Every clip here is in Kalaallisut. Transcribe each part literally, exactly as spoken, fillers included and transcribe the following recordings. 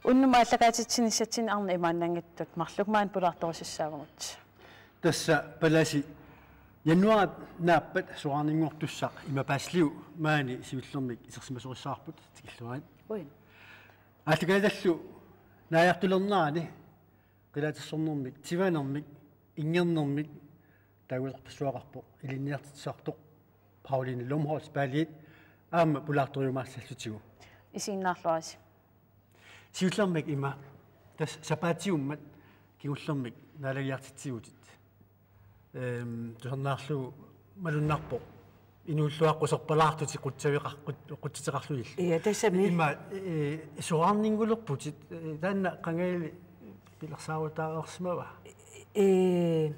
Unnuk aallakaatitsinissatsinnik arnat imaannanngitsut marluk maani pulaartorusussaavugut. Tassa palasi januaarip naappat soraarninngortussaq imaappaasiliu maani siullermik isersimasorissavarput, tikilluarit. Ui. Aallakaatitallu naajartulernerani qilaatersornermik, tivanermik, inngernermik taagorpassuaqarpoq ilinniartitsisartoq Pauline Lumholt Berlin aamma pulaartorumaassallutigu. Isiginnaarluarisi. Siullermik ima tassa sapaatiummat kingullermik naalagiartitsigutit. Ehm, tusarnaarlugu malunnarpoq. Inuulluaqqut serpalaartutit qutsaveqar-, qut-, qutsateqarlugillu. Ja, tassami. Ima, eh, soraarninngulerputit, eh, taanna qangali pilersaarutaareersimava? Eh,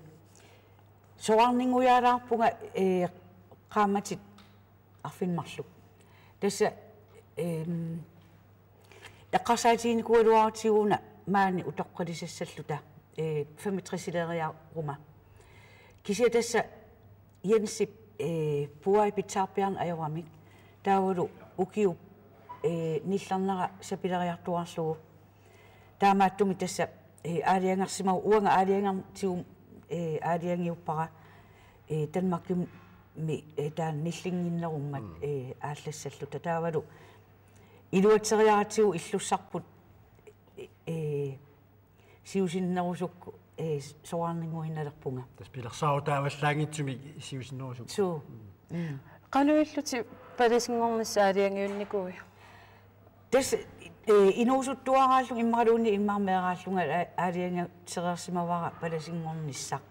soraarninngujaalaarpunga, eh, qaammatit arfineq-marluk. Tassa, ehm, eqqarsaatiginikuugaluarutsiguna maani utoqqalisassalluta, eh, femogtressileriaruma. Kisianni tassa Jensip, eh, puai pitsaarpiarneq ajoramik. Taavalu ukiup, eh, nillernera sapileriartuaarlugu. Taamaattumik tassa, eh, aalajangersimavoq, uanga aalajangertigu, eh, aalajangiuppara, eh, Danmarkimi, eh, taanna nillinnginnerummat, mm, eh, aallassalluta. Taavalu iluatseriaratsigu illussarput, eh, siusinnerusukku, eh, soraarninnguinnalerpunga. Tassa pilersaarutaavallaanngitsumik siusinnerusukku. Suu. Mm. Qanoq illutit palasinngornissat aalajangiunnikuuit? Tassa, eh, inuusuttuaraallunga immaqaluunniit immaqa meeraallunga a-, aalajangertereersimavara palasinngornissaq.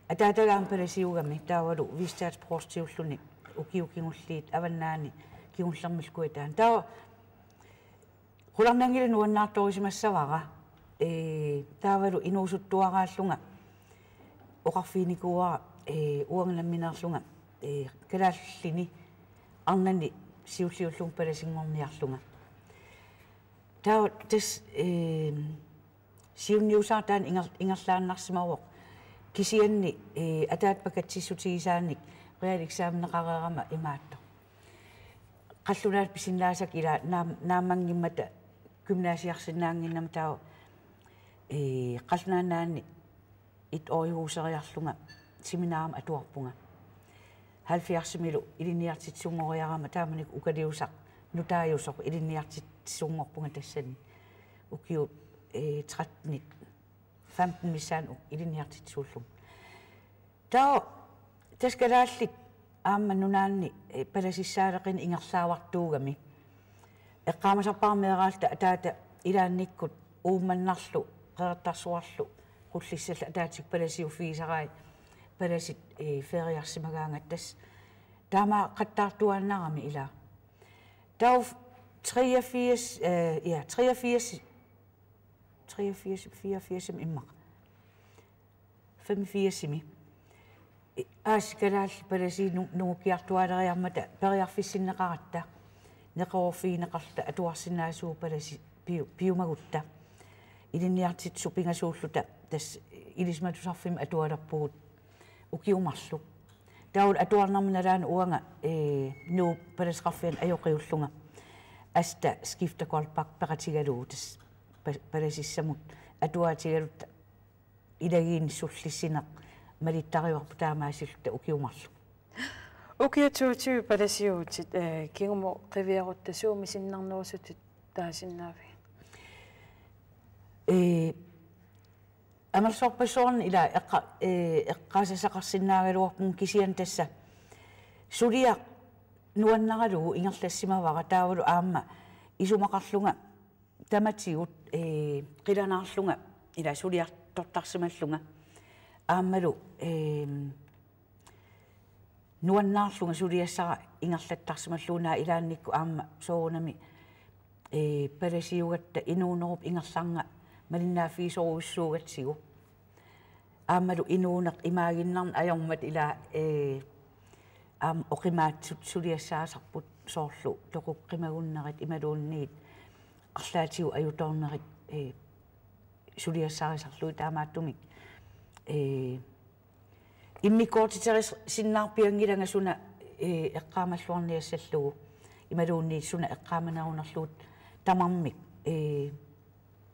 Ataataga aamma palasiugami taavalu viistaat sportsiulluni ukiut kingulliit Avannaani kingullermillu kujataani. Taava qularnanngilaq nuannaartorisimassavara. Ee, taavalu inuusuttuaraallunga oqarfiginikuuara, ee, uanga nammineerlunga, ee, kalaallini arnani siulliullunga palasinngorniarlunga. Taava tassa, ee, siunniusaartaani inger-, ingerlaannarsimavoq. Kisianni, ee, ataata pakatsissutigisaanik realeksamneqareerama imaattoq. Qallunaat pisinnaasakka ila naam-, naammanngimmata gymnasiarsinnaannginnama taava, ee, qallunaat nunaanni et-åriguseriarlunga seminarimut atuarpunga. Halvfjerdsimilu ilinniartitsisunngoriarama taamanikkut ukaliusaq nutaajusoq ilinniartitsisunngorpunga tassani. Ukiut, ee, trettenit, femten missaani u-, ilinniartitsisuullunga. Taava tassa kalaallit aamma nunaanni, eh, palasissaaleqineq ingerlaavartuugami. Eqqaamasarpara meeraalluta ataata ilaannikkut Uummannarlu, Qeqertarsuarlu, Qullissallu ataatsikkut palasiuffigisarai palasit, eh, feriarsimagaangatta tassa taamaaqattaartuaannarami ila. Taava treogfirs, eh, ja, treogfirs, treogfirs, fireogfirs immaqa. Femogfirsimi. Aasiit kalaallit palasiit nu-, nungukkiartuaaleriarmata periarfissinneqaratta. Neqeroorfigineqarluta atuarsinnaasugut palasi-, piu-, piumagutta. Ilinniartitsisut pingasuulluta tassa ilisimatusarfimmi atualerpugut ukiut marluk. Taavalu atuarnerma nalaani uanga, ee, Nuup palaseqarfiani ajoqiullunga. Asta Skifter Goldbach peqatigalugu tassa pa-, palasissamut atuaatigaluta ilagiinni sullissineq malittarivarput taamaasilluta ukiut marluk. Ukiut toogtyve palasiuvutit, eh, kingumut qiviarutta suut misinnarnerusutit taasinnaavigit? Eh, amerlasoorpassuarni ila eqqa-, eh, eqqaasassaqarsinnaagaluarpunga kisianni tassa suliaq nuannaralugu ingerlassimavara taavalu aamma isumaqarlunga tamatigut, ee, qilanaarlunga ila suliartortarsimallunga. Aammalu, ee, nuannaarlunga suliassara ingerlattarsimallugu, una ilaannikkut aamma soorunami, ee, palasiugatta inuunerup ingerlarnga malinnaaffigisorujussuugatsigu. Aammalu inuuneq imaaginnarneq ajormat ila, ee, aamma oqimaatsut suliassaasarput soorlu toqukkat qimagunnerit imaluunniit arlaatigut ajutoornerit, ee, suliassarisarlugit taamaattumik, ee, immikkoortitersinnaarpianngilanga suna, ee, eqqaamalluarniassallugu imaluunniit suna eqqaamanerunerlugu tamarmik, ee,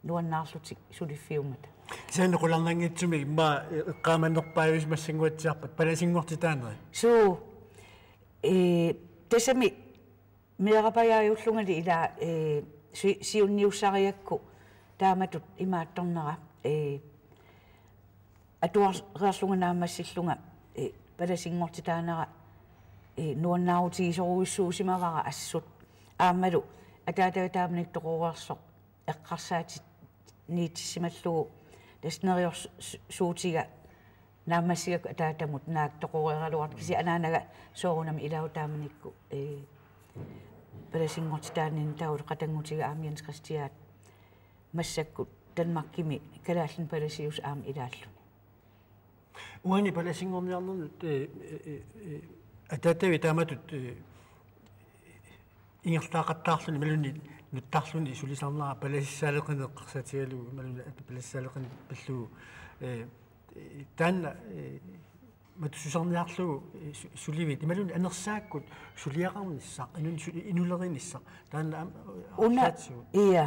nuannaarlutik suliffiummata. Kisianni qularnanngitsumik immaqa eqqaamanerpaavisi massanguatsiarpat palasinngortitaanerit. Suu, ee, tassami meerapajaajullungali ilaa, ee, si-, siunniussarigakku taamatut imaattornera, ee, atuareerlunga naammassillunga, ee, palasinngortitaanera, ee, nuannaarutigisorujussuusimavara assut. Aammalu ataatavit taamanikkut toqoreersoq eqqarsaatit niitissimallugu tassa neriorsuutiga naammassigakku ataatamut naak toqoreeraluartoq kisianni anaanaga soorunami ilaavoq taamanikkut, ee, palasinngortitaanermut taavalu qatanngutiga aamma Jens Christian massakkut Danmarkimi kalaallinik palasiusoq aamma ilaalluni. Uani palasinngorniarnermut, ee, ee, ee, ataatavit taamatut, ee, ingerlaaqattaarluni imaluunniit nuttarluni sulisarnera palasissaaleqineq eqqarsaatigalugu imaluunniit palasissaaleqineq pillugu, ee, ee, taanna, ee, matussuserniarlugu, ee, su-, sulivit imaluunniit anersaakkut suliaqarnissaq, inunnut su-, inullerinissaq, taanna aamma, ee, Una, arlaatigut. Ia.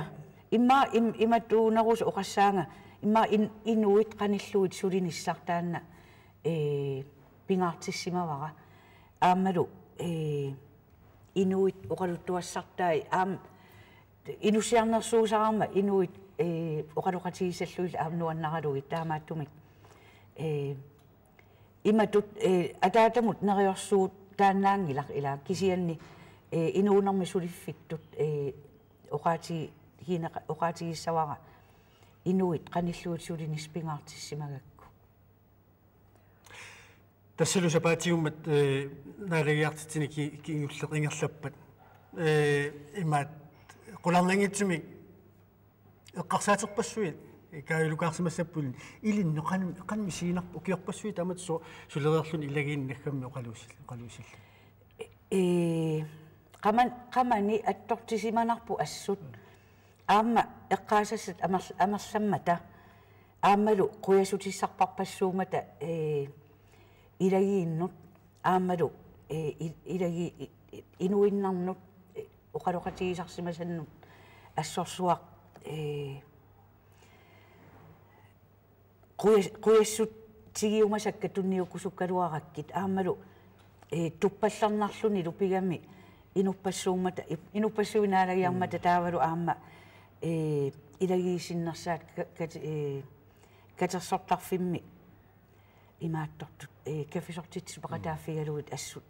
Immaqa im-, imatuunerusoq oqassaanga, immaqa in-, inuit qanillugit sulinissaq taanna, ee, pingaartissimavara. Aammalu, ee, inuit oqaluttuassartai aamma inussiarnersuusarama inuit, ee, oqaloqatigissallugit aamma nuannaralugit taamaattumik. Ee, imatut, ee, ataatamut neriorsuutaannaanngilaq ilaa kisianni, ee, inuunermi suliffittut, ee, oqaati-, hineqa-, oqaatigissavara inuit qanillugit sulinissaq pingaartissimagakku. Tassalu sapaatiummat, ee, naalagiartitsineq ki-, kingulleq ingerlappat. Ee, imaat qularnanngitsumik eqqarsaaterpassuit, ee, kaavilukaarsimassappugut ilinnut qan-, qanoq misiginarpa ukiorpassuit taamatut su-, sulereerluni ilagiinnaggammi oqaluusil-, oqaluusillu. Ee, qaman-, qamani attortisimanarpoq assut. Aamma eqqaasassat amer-, amerlammata. Aammalu qujassutissarpassuummata, ee, ilagiinnut. Aammalu, ee, i-, ilagi-, i-, i-, inuinnarnut, ee, oqaloqatigisarsimasannut assorsuaq, ee, qujas-, qujassutigiumasakka tunniukkusukkaluarakkit aammalu, ee, tuppallernarlunilu pigami inuppassuummata, i-, inuppassuit naalagiarmata taavalu aamma, ee, ilagiisinnersaat ka-, kat-, ee, katersortarfimmi imaattortut, ee, kaffisortitsisut peqataaffigalugit assut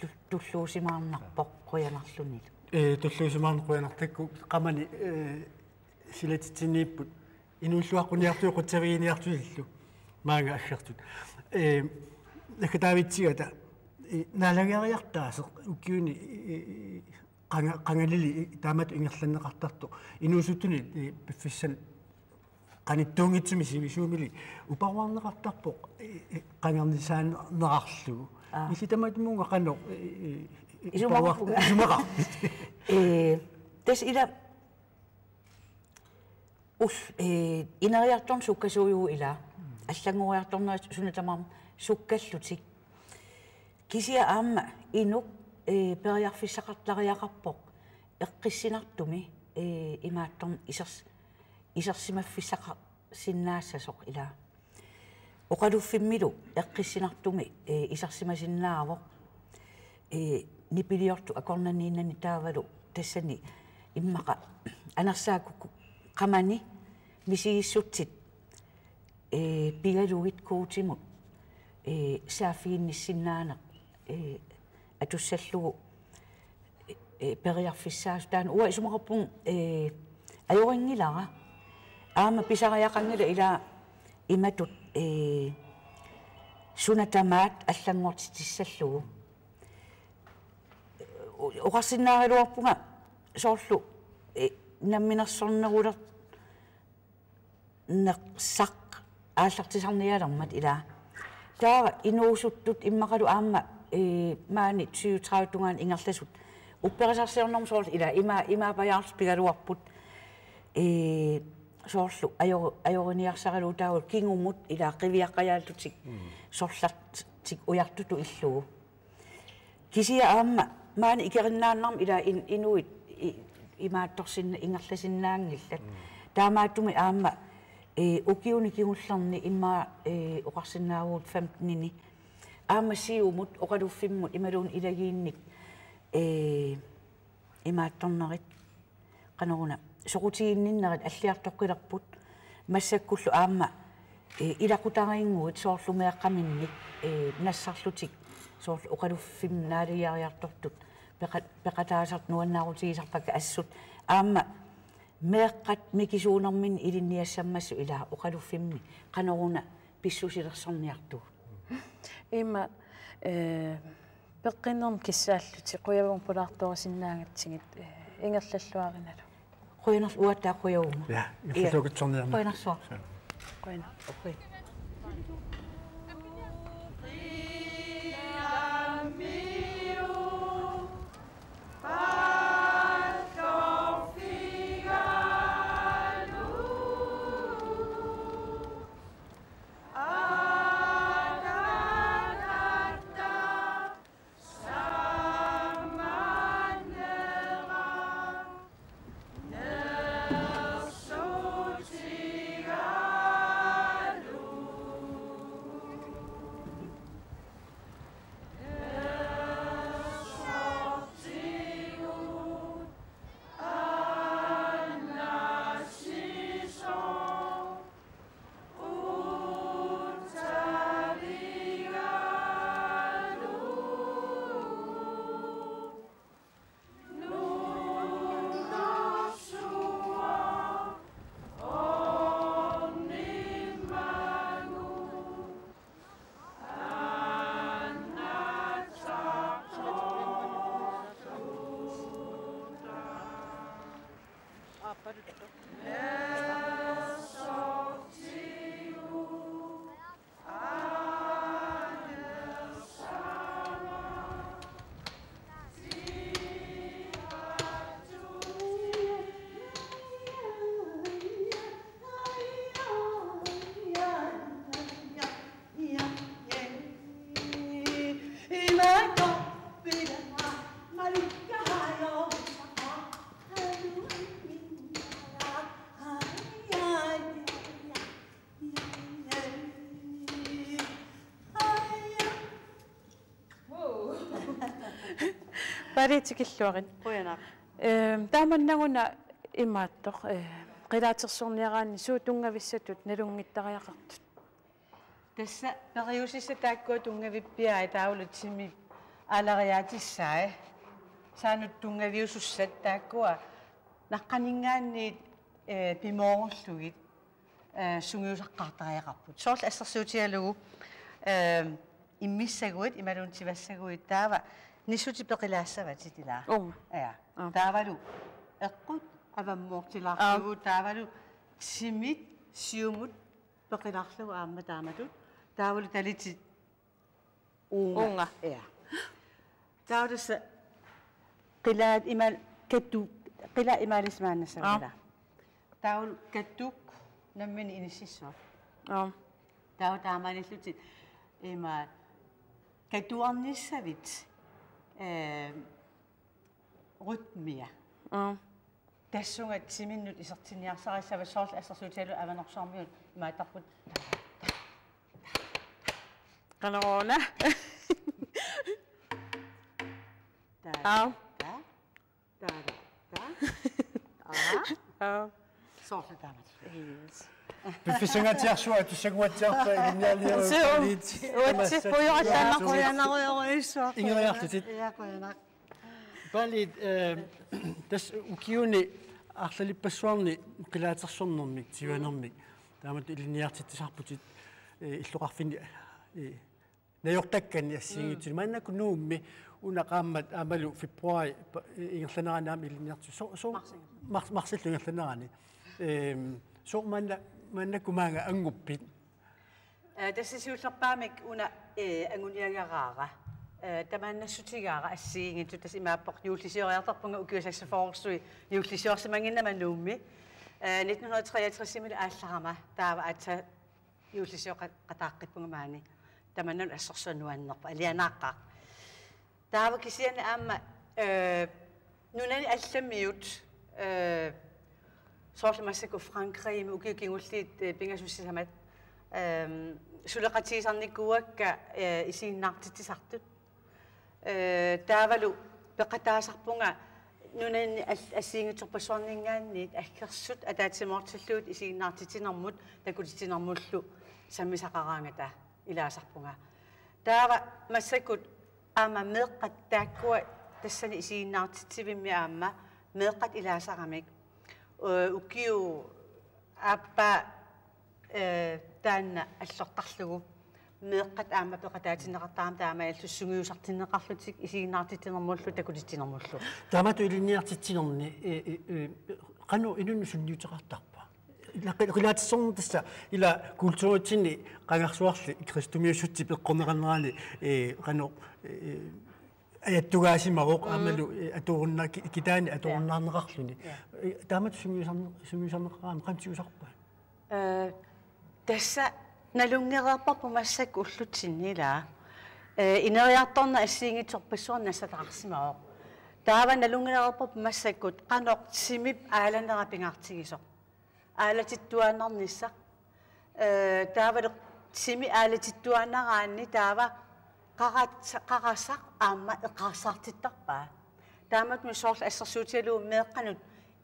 lu-, tulluusimaarnarpoq qujanarlunilu. Ee, tulluusimaarneq qujanarpoq taakku qamani, ee, silatitsinniipput inuulluaqquniartut qutsaviginiartusillu maanga aggertut. Ee, nakkataavitsigata, ee, naalagiariartaaseq ukiuni, ee, qanga-, qangalili, ee, taamatut ingerlanneqartartoq inuusuttunit, ee, piffissanut qanittuunngitsumik sivisuumili uparuarneqartarpoq, ee, ee, qangarnisaanerarlugu. Aa. Illit tamatumunnga qanoq, ee, ee, ee, Isumaqarpunga. Uparuar-, isumaqarpit? Ee, tassa ila ul-, ee, ineriartorneq sukkasuujuvoq ilaa. Allanngoriartornerit suna tamarmi sukkallutik. Kisianni aamma inuk, ee, periarfissaqartariaqarpoq eqqissinartumi, ee, imaattorn-, isers-, isersimaffissaqarsinnaassasoq ilaa. Oqaluffimmilu eqqissinartumi, ee, isersimasinnaavoq, ee, nipiliortut akornanniinnani taavalu tassani immaqa anersaakkut qamani misigissutsit, ee, pigalugit Guutimut, ee, saaffiginnissinnaaneq, ee, atussallugu, ee, periarfissaasoq taanna uanga isumaqarpunga, ee, ajorinngilara. Aamma pisariaqanngilaq ilaa imatut, ee, suna tamaat allanngortitissallugu. O-, oqarsinnaagaluarpunga soorlu, ee, namminersorneruler-, nersaq aallartisarnialermat ilaa. Taava inuusuttut immaqalu aamma, ee, maani tyve tredive tungaanut ingerlasut upperisarsiornermut soorlu ilaa ima-, imaapajaarlutik pigaluarput, ee, soorlu ajo-, ajoriniarsaralugu taavalu kingumut ilaa qiviaqqajaallutik. Mm. Sorlartik ujartutut illugu. Kisianni aamma maani ikerinnaannarmi ilaa in-, inuit i-, imaattorsinna-, ingerlasinnaanngillat. Mm. Taamaattumik aamma, eh, ukiuni kingullerni immaqa, eh, oqarsinnaavugut femtenini. Aamma Siumut, oqaluffimmut, imaluunniit ilagiinnik, eh, imaattornerit, qanoruna, soqutiginninnerit alliartoqqilerput. Massakkullu aamma, eh, ilaqutariinnguit soorlu meeqqaminnik, eh, nassarlutik, soorlu oqaluffimmi naalagiariartortut, peqa-, peqataasartut nuannaarutigisarpakka assut. Aamma meeqqat mikisuunerminni ilinniassammassuk ilaa oqaluffimmi qanoruna pissusilersorniartugut. Ima, eh, peqqinnermik kissaallutik qujavugut pulaartorusinnaagatsigit, eh, ingerlalluarinalu. Qujanarsuaq, uattaaq qujavunga. Ja, ingerlalluakitsorniarna. Qujanarsuaq. Qujanaq. Okay. Paali tikilluarit. Qujanaq. Ehm, taamannaguna imaattoq, eh, qilaatersorniaraanni suut tunngavissatut nalunngittariaqartut? Tassa periusissat taakkua tunngavippiai taavalu timip aalariaatissaai. Saanut tunngaviusussat taakkua naqqaninngaanniit, eh, pimoorullugit, eh, sungiusaqqaartariaqarput. Soorlu assersuutigalugu, eh, immissaguit, imaluunniit tivassaguit, taava nissutit peqilaassavatit ilaa. Uunga. Ja. Aa. Taavalu eqqut avammoortilaarlugu, aa, taavalu timit siumut peqilaarlugu aamma taamatut. Taavalu talitit uunga. Uunga. Ja. Taava tassa qilaat imaal-, katu-, qilaat imaalismaannassavara. Aa. Taavalu katuk nammineq inississaaq. Aa. Taava taamaalillutit ima katuarnissavit, eh, rytmia. Aa. Tassunga timinnut isertinniarsarissavat soorlu assersuutigalugu Avanersuarmiut imaattarput. Qanoruna. Taa, aa, taa, taa, taa. Aa. Aa. Soorlu taamatut. Yes. Piffissangaatsiarsuaq, atussaguatsiarpa, ilinniarniarpa. Suu. Uatsi, pujorattaannaq. Qujanarujorujussuaq. Ingeriarlutit. Ja, qujanaq. Paali, eh, tassa ukiuni arlalippassuarni qilaatersornermik, tivanermik. Taamatut ilinniartitsisarputit, eh, illoqarfinni, eh, najortakkanni assigiinngitsuni. Mm. Maannakkut Nuummi una qaammat aammalu februaari pa-, eh, ingerlanerani aamma ilinniartut. So-, so-, mars-, marsillu ingerlanerani. Ehm, so maanna-, maannakkut maanga anguppit? Eh, tassa siullerpaamik una, eh, anguniagaraara. Eh, tamaannassutigaara assigiinngitsut, tassa imaappoq juullisioriartorpunga ukiut seksogfyrre juullisiorsimannginnama Nuummi. Eh, nitten hundrede treogtres-imilu aallarama taava aatsaat juullisioqataaqqippunga maani. Tamannalu assorsuaq nuannerpoq, alianaaqqaaq. Taava kisianni aamma, eh, nunani allamiut, eh, Soorlu massakkut Frankrigimi ukiut kingulliit, eh, pingasut sisamat, ehm, suleqatigisarnikuuakka, eh, isiginnaartitsisartut. Eh, taavalu peqataasarpunga nunanit al-, assigiinngitsorpassuarninngaanniit aggersut ataatsimoortillugit isiginnaartitsinermut takutitsinermullu sammisaqaraangata ilaasarpunga. Taava massakkut aamma meeqqat taakkua tassani isiginnaartitsivimmi aamma meeqqat ilaasaramik, eh, ukiup aappaa, eh, taanna allortarlugu meeqqat aamma peqataatinneqartaramik taamaalillutik sungiusartinneqarlutik isiginnaartitsinermullu takutitsinermullu. Taamatut ilinniartitsinerni, eh, eh, eh, qanoq inunnut sunniuteqartarpa? Ila qi-, qilaatissorneq tassa ila kulturitsinni qangarsuarli kristumiussutsit peqqorneqarnerani, eh, qanoq, eh, ajattugaasimavoq. Mm. Aammalu, eh, atuunnaa-, ki-, kitaani, ja, atuunnaarneqarluni. Ja. Eh, taamatut sungiusarne-, sungiusarneqarami qanoq tigusarpa? Eh, tassa nalunngereerparput massakkut ullutsinni ilaa. Eh, ineriartorneq assigiinngitsorpassuarnik nassataqarsimavoq. Taava nalunngereerparput massakkut qanoq timip aalanera pingaartigisoq. Aalatittuaannarnissaq. Eh, taavalu timi aalatittuaannaraanni taava qarat-, qarasaq aamma eqqarsartittarpaa. Taamatut soorlu assersuutigalugu meeqqanut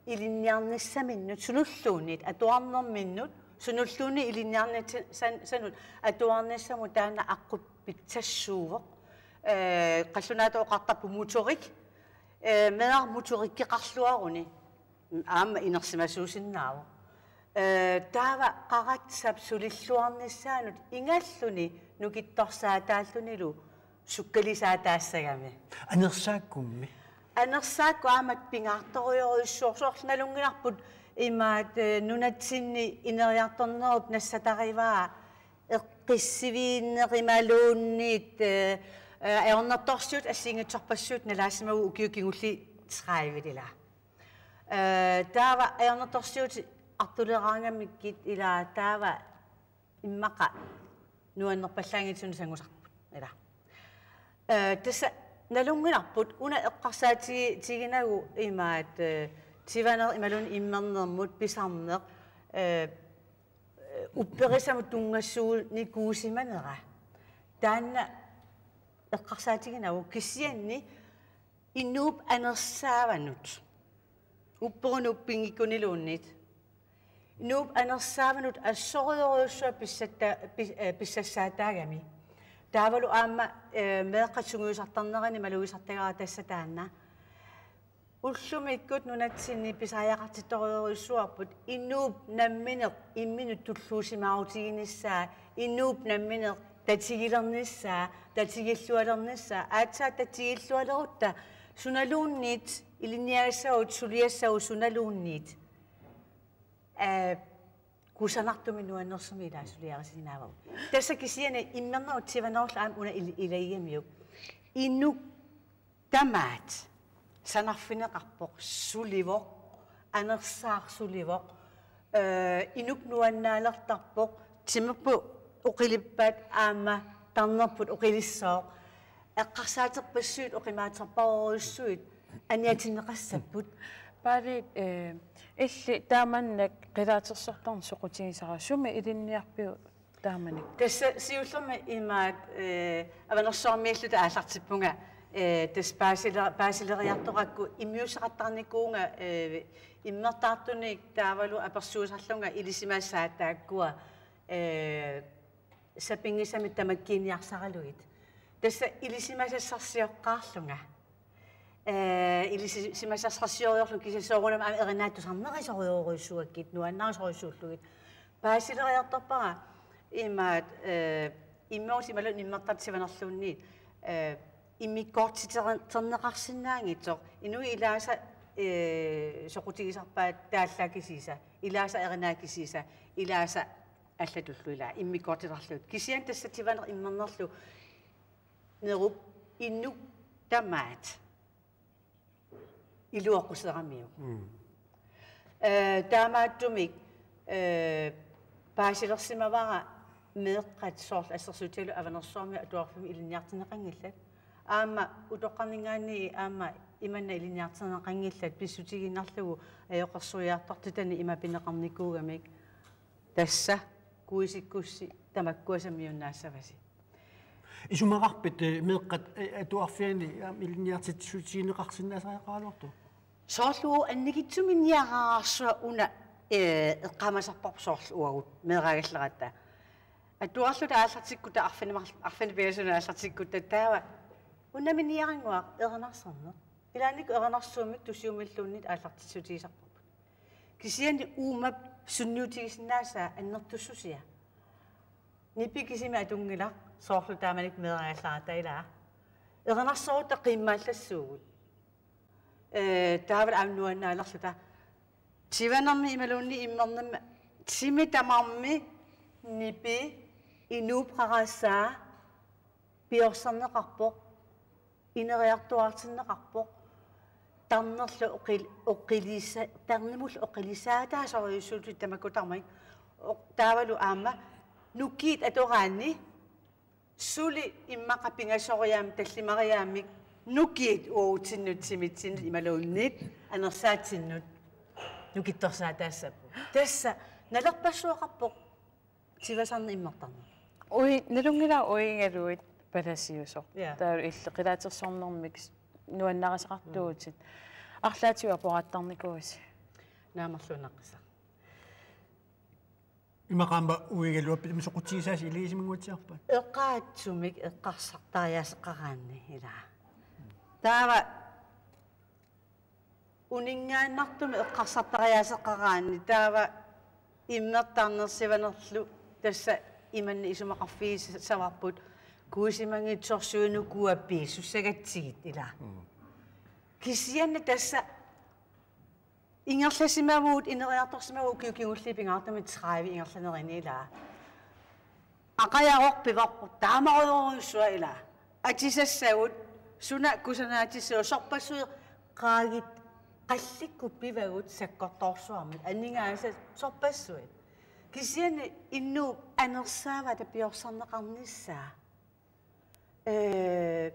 ilinniarnissaminnut sunulluunniit atuarnerminnut, sunulluunniit ilinniarnissanut atuarnissamut taanna aqqut pitsassuuvoq. Eh, qallunaatut oqartarput motorik, eh, meeraq motorikkeqarluaruni. Aamma inersimasuusinnaavoq. Eh, taava qaratsap sulilluarnissaanut ingalluni nukittorsaataallunilu sukkalisaataassagami. Anersaakkummi? Anersaakkut aamma pingaartorujorujussuuvoq, soorlu nalunngilarput imaat, eh, nunatsinni ineriartornerup nassatarivaa eqqissiviinneq imaluunniit, eh, eh, ajornartorsiut assigiinngitsorpassuit nalaassimavagut ukiut kingulliit tredive ilaa. Eh, taava ajornartorsiutit artuleraangamikkit ilaa taava immaqa nuannerpallaanngitsunik sangusarput ilaa. Eh, tassa nalunngilarput una eqqarsaatigitiginagu imaat, eh, tivaneq imaluunniit immernermut pisarneq, eh, upperisamut tunngassuunikuusimanera. Taanna eqqarsaatiginagu kisianni inuup anersaavanut, upperunut uppinngikkunniluunniit, inuup anersaavanut assorujorujussuaq pissatta-, pis-, eh, pissassaataagami. Taavalu aamma, eh, meeqqat sungiusartarnerani malugisartagara tassa taanna. Ullumikkut nunatsinni pisariaqartittorujorujussuarput inuup nammineq imminut tulluusimaarutiginissaa, inuup nammineq tatigilernissaa, tatigillualernissaa, aatsaat tatigillualerutta sunaluunniit ilinniagassavut, suliassavut sunaluunniit. Eh, kusanartumik nuannersumik ilaa suliarisinnaavagut. Tassa kisianni immernerup tivanerullu aamma una il-, ilagigamiuk. Inuk tamaat sanarfineqarpoq, sulivoq, anersaaq sulivoq, eh, inuk nuannaalertarpoq, timerput oqilippat aamma tarnerput oqilissooq, eqqarsaaterpassuit oqimaatsorparujussuit aniatinneqassapput. Paali, eh, illit taamannak qilaatersortarneq soqutigisara, sumi ilinniarpiuk taamanikkut? Tassa siullermik imaat, eh, Avanersuarmiilluta aallartippunga, eh, tassa paasile-, paasileriartorakku immiusseqattaarnikuuvunga, eh, immertartunik taavalu apersuisarlunga ilisimasaat taakkua, eh, sapinngisamik tamakkiiniarsaralugit. Tassa ilisimasassarsioqqaarlunga. Eh, ilisi-, simasassarsioriarlunga kisianni soorunami aamma erinaatut tusarnerisorujorujussuakkit, nuannarisorujussuullugit. Paasileriartorpara imaat, eh, immernerup imaluunniit immertartup tivanerluunniit, eh, immikkoortiterneqarsinnaanngitsoq. Inuit ilaasa, eh, soqutigisarpaat taallakisiisa, ilaasa erinakisiisa, ilaasa allatullu ilaa immikkoortitarlugit. Kisianni tassa tivaneq immernerlu nerup inuk tamaat iluaquseramiuk. Mm. Eh, taamaattumik, eh, paasilersimavara meeqqat soorlu assersuutigalugu Avanersuarmi atuarfimmi ilinniartinneqanngillat. Aamma utoqqarninngaanniit aamma imanna ilinniartinneqanngillat pissutigiinnarlugu ajoqersuiartortitani ima pineqarnikuugamik. Tassa kuisikkussi tamakkua sammiunnaassavasi. Isumaqarpit, eh, meeqqat, eh, atuarfianni aamma ilinniartitsissutigineqarsinnaasariaqaraluartut? Soorlu annikitsumik niaqaraarsua una, eh, eqqaamasarparput soorlu uagut meeraagallaratta. Atuarluta aallartikkutta arfineq-, arfineq-pingasunut aallartikkutta taava unami niarannguaq erinarsorneq. Ilaannikkut erinarsuummik tusiummilluunniit aallartissutigisarparput. Kisianni uumap sunniutigisinnaasaa annertussusia. Nipi kisimi atunngilaq soorlu taamanikkut meeraagallaratta ilaa. Erinarsorutta qiimmaallassuugut. Eh, taavalu aamma nuannaalerluta. Tivanermi imaluunniit immernermi timi tamarmi nipi inuup qarasaa piorsarneqarpoq, ineriartuaartinneqarpoq, tarnerlu oqil-, oqilisa-, tarnimullu oqilisaataasorujussuutit tamakkutarmagit. Oq-, taavalu aamma nukiit atoraanni suli immaqa pingasoriaammik tallimariaammik nukiit uagutsinnut timitsinnut imaluunniit anersaatsinnut nukittorsaataassapput. Tassa nalerpassuaqarpoq tivasarneq immertarneq. Ui, nalunngilara uigaluit palasiusoq. Ja. Taava illit qilaatersornermik nuannarisaqartuutit. Mm. Arlaatigut aporaattarnikuuisi. Naamerluunnaqqisaq. Imaqaama uigaluappit ima soqutigisaasi iligisimannguatsiarpaat. Eqqaatsumik eqqarsartariaaseqaraanni ilaa. Taava uninngaannartumik eqqarsartariaaseqaraanni taava immertarneq sivanerlu tassa imanna isumaqarfigissavarput kuisimanngitsorsuit nukuappit sussagatsigit ilaa. Mm. Kisianni tassa ingerlasimavugut, ineriartorsimavugut ukiut kingulliit pingaartumik tredive ingerlanerini ilaa. Aqajarooq pivarput taamarujorujussuaq ilaa. Atisassagut suna kusanaatissagut sorpassuit qaagit qallikkut pivagut sakkortoorsuarmik. Aningaasat sorpassuit. Kisianni inuup anersaavata piorsarneqarnissaa. Eh,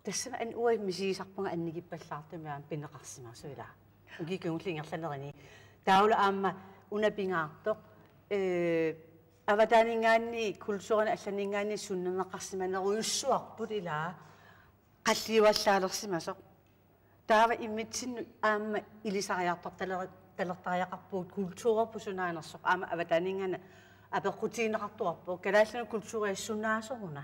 tassami an-, uanga misigisarpunga annikippallaartumik aamma pineqarsimasoq ilaa. Ukiut kingulliit ingerlanerini. Taavalu aamma una pingaartoq, eh, avataaninngaanniit kulturinut allaninngaanniit sunnerneqarsimanerujussuarput ilaa. Qalliuallaalersimasoq. Taava immitsinnut aamma ilisariartortaler-, talertariaqarpugut kulturerput sunaanersoq aamma avataaninngaanniit apeqqutigineqartuarpoq kalaallinut kulturia sunaasoruna.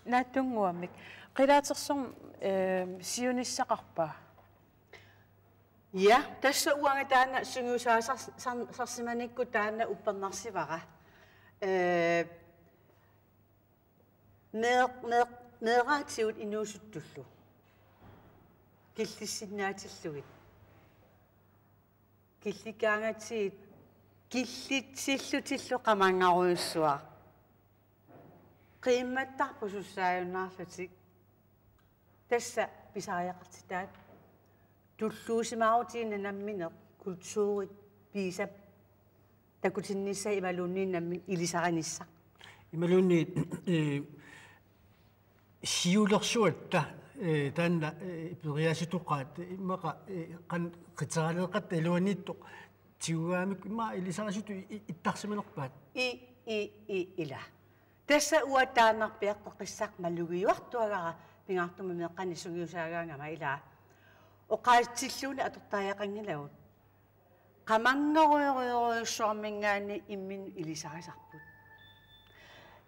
Naatsunnguamik. Qilaatersorneq, eh, siunissaqarpa? Ja, tassa uanga taanna sungiusaasar-, sar-, sarsimanikkut taanna uppernarsivara. Eh, Meeq-, meeq-, meeraatigut inuusuttullu. Killissinnaatillugit. Killikkaangatsigit killitsillutillu qamanngarujussuaq. Qiimmattarput sussaajunnaarlutik. Tassa pisariaqartitaat. Tulluusimaarutigineq nammineq kulturit piisap takutinnissaa imaluunniit nammineq ilisarinissaq. Imaluunniit, eh, siulersuatta, eh, taanna, eh, periaasitoqaat, immaqa, eh, qan-, qiteraleeqatta iluaniittoq tigugaamik immaqa ilisarisutut i-, i-, ittarsimanerpaat. I, i, i, ila. Tassa uanga taannarpiaq peqqissaq malugiuartuagara pingaartumik meeqqanik sungiusaagaangama ilaa. Oqaatsilluunniit atortariaqanngilagut. Qamanngarujorujorujussuarminngaanniit imminnut ilisarisarput.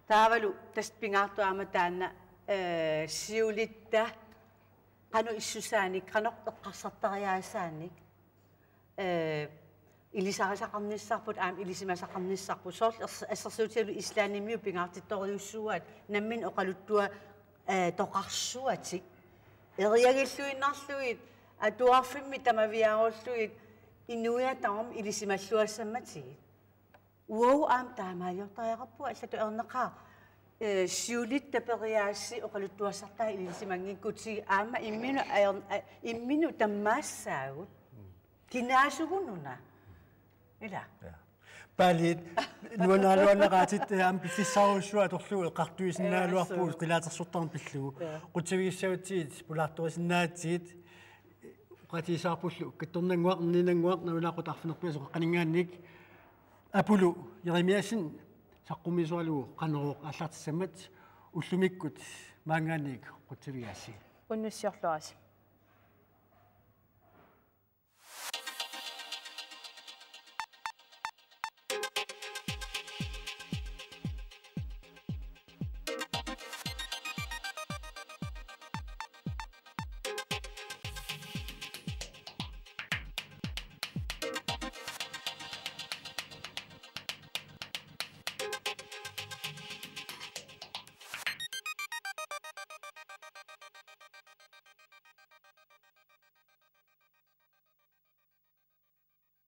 Taavalu tassa pingaartoq aamma taanna, eh, siulitta qanoq issusaanik, qanoq eqqarsartariaasaanik, eh, ilisarisaqarnissarput, aamma ilisimasaqarnissarput. Soorlu ers-, assersuutigalugu Islandimiut pingaartittorujussuuaat nammineq oqaluttua, eh, toqarsuatik. Eriagilluinnarlugit, atuarfimmi tamaviaarullugit, inuiaat tamarmik ilisimalluassammatigit. Uagut aamma taamaaliortariaqarpugut allatut ajornaqaaq, eh, siulitta periaasii oqaluttuassartai ilisimanngikkutigit aamma imminut ajor-, a-, imminut tammaassaagut. Kinaasugununa. Ila. Ja. Paalit, nuannaruaannaqaatit, eh, aamma pillissaarujussuaq atorlugu eqqartuisinnaaluarpugut. Jaa, suu. Qilaatersortarneq pillugu. Jaa. Qutsavigissavatsigit, pulaartorisinnaagatsigit, oqaatigisaarpullu, kattornannguaq, erniinnannguaq, nalunaaqutaq arfineq-pingasut qeqqaninngaanniit, Apulu Jeremiassen saqqummiisoralugu Qanorooq aallartissammat, ullumikkut maanngaanniit qutsavigaassi. Unnussiorluarisi.